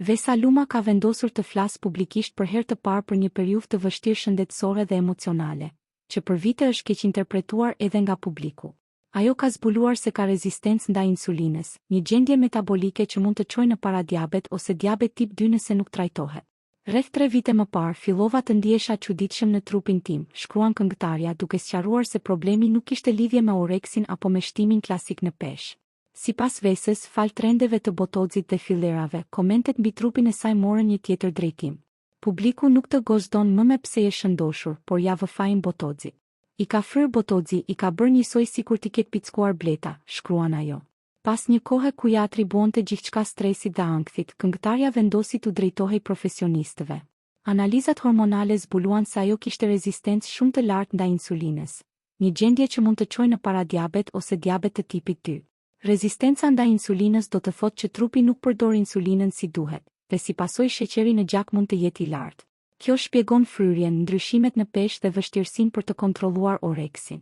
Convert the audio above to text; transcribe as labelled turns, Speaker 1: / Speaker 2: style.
Speaker 1: Vesa Luma ka vendosur të flasë publikisht për herë të parë për një periudhë të vështirë shëndetësore dhe emocionale, që për vite është keqinterpretuar edhe nga publiku. Ajo ka zbuluar se ka rezistencë ndaj insulinës, një gjendje metabolike që mund të çojë në paradiabet ose diabet tip 2 nëse nuk trajtohet. Rreth tre vite më parë fillova të ndihesha çuditshëm në trupin tim, shkruan këngëtarja duke sqaruar se problemi nuk kishte lidhje me oreksin apo me shtimin klasik në peshë. Sipas Vesës, falë trendeve të botoxit dhe fillerave, komentet mbi trupin e saj morën një tjetër drejtim. Publiku nuk të gozhdon më me pse je shëndoshur, por ia vë fajin botoxit. I ka fryrë botoxi, i ka bërë njësoj sikur t'i ketë pickuar bleta, shkruan ajo. Pas një kohe ku ia atribuonte gjithçka stresit dhe ankthit, këngëtarja vendosi t'u drejtohej profesionistëve. Analizat hormonale zbuluan se ajo kishte rezistencë shumë të lartë ndaj insulinës, një gjendje që mund të çojë në paradiabet ose diabet të tipit 2. Rezistenca ndaj insulinës do të thotë që trupi nuk përdor insulinën si duhet, dhe si pasojë sheqeri në gjak mund të jetë i lartë. Kjo shpjegon fryrjen, ndryshimet në peshë dhe vështirësinë për të kontrolluar oreksin.